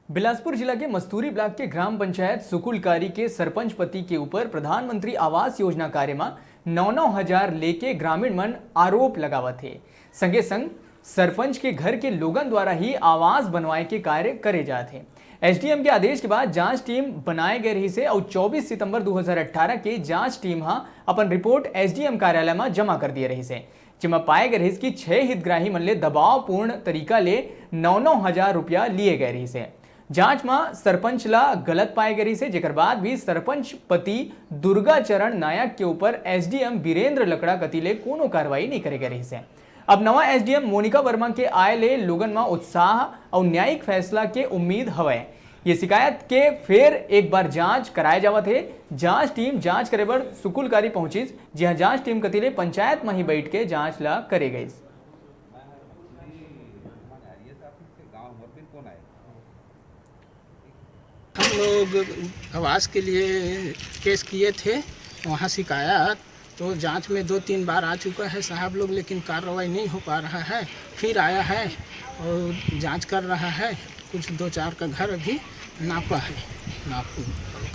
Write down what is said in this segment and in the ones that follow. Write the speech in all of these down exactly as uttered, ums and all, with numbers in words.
बिलासपुर जिला के मस्तूरी ब्लॉक के ग्राम पंचायत सुकुलकारी के सरपंच पति के ऊपर प्रधानमंत्री आवास योजना कार्य म नौ नौ हजार लेके ग्रामीण मन आरोप लगावत हे। संगे संग सरपंच के घर के लोगन द्वारा ही आवास बनवाए के कार्य करे जात हे। एसडीएम के आदेश के बाद जांच टीम बनाए गए रहिस हे अउ चौबीस सितंबर दो हज़ार अठारह के जांच टीम ह अपन रिपोर्ट एसडीएम कार्यालय म जमा कर दिए रहिस हे, जेमा पाए गए रहिस कि छह हितग्राही मन ले दबावपूर्ण तरीका ले नौ नौ हजार रुपया लिए गए रहिस हे। जांच म सरपंच ला गलत पाए गए रहिस हे, जेकर बाद भी सरपंच पति दुर्गा चरण नायक के ऊपर एसडीएम वीरेंद्र लकड़ा कति ले कोनो कार्रवाई नहीं करे गए रहिस हे। अब नवा एसडीएम मोनिका वर्मा के आए ले लोगन म उत्साह अउ न्यायिक फैसला के उम्मीद हवय। ये शिकायत के फेर एक बार जांच कराए जावत हे। जांच टीम जांच करे बर सुकुलकारी पहुंचिस, जिहां जांच टीम कति ले पंचायत म ही बैठ के जांच ला करे गइस। हम लोग आवास के लिए केस किए थे, वहाँ शिकायत तो जांच में दो तीन बार आ चुका है साहब लोग, लेकिन कार्रवाई नहीं हो पा रहा है। फिर आया है और जांच कर रहा है। कुछ दो चार का घर अभी नापा है, नाप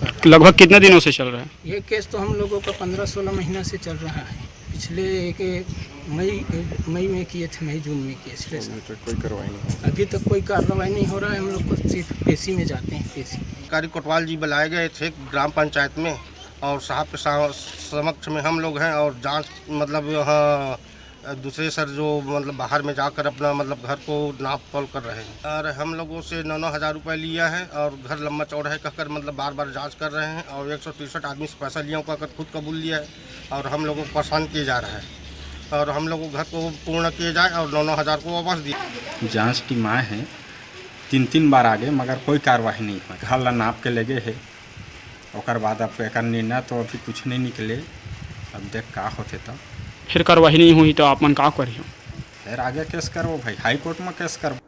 कर रहा है। लगभग कितने दिनों से चल रहा है? ये केस तो हम लोगों का पन्द्रह सोलह महीना से चल रहा है। पिछले एक मई, मई में किए थे, मई जून में किए थे। अभी तक कोई कार्रवाई नहीं हो रहा है। अभी तक कोई कार्रवाई नहीं हो रहा है। हम लोग को सिर्फ पेशी में जाते हैं, पेशी। अधिकारी कोटवाल जी बुलाए गए थे ग्राम पंचायत में, और साहब के सा-, समक्ष में हम लोग हैं और जांच, मतलब, यहाँ दूसरे सर जो, मतलब, बाहर में जाकर अपना, मतलब, घर को नाप तोल कर रहे हैं। और हम लोगों से नौ नौ हजार रुपये लिया है और घर लंबा चौड़ा है कहकर, मतलब, बार बार जांच कर रहे हैं और एक सौ तिरसठ आदमी से पैसा लिया हुआ कर खुद कबूल लिया है और हम लोगों को परेशान किए जा रहा है। और हम लोगों को घर को पूर्ण किए जाए और नौ नौ हजार को वापस दिए। जांच टीम आए हैं, तीन तीन बार आ गए, मगर कोई कार्रवाई नहीं हुआ। घर ला नाप के ले गए है, ओकर बाद अब एकर निर्णय तो अभी कुछ नहीं निकले। अब देख का होथे तब। फिर कार्रवाई नहीं हुई तो आप मन का करियो? फिर आगे केस करबो भाई, हाई कोर्ट में केस करबो।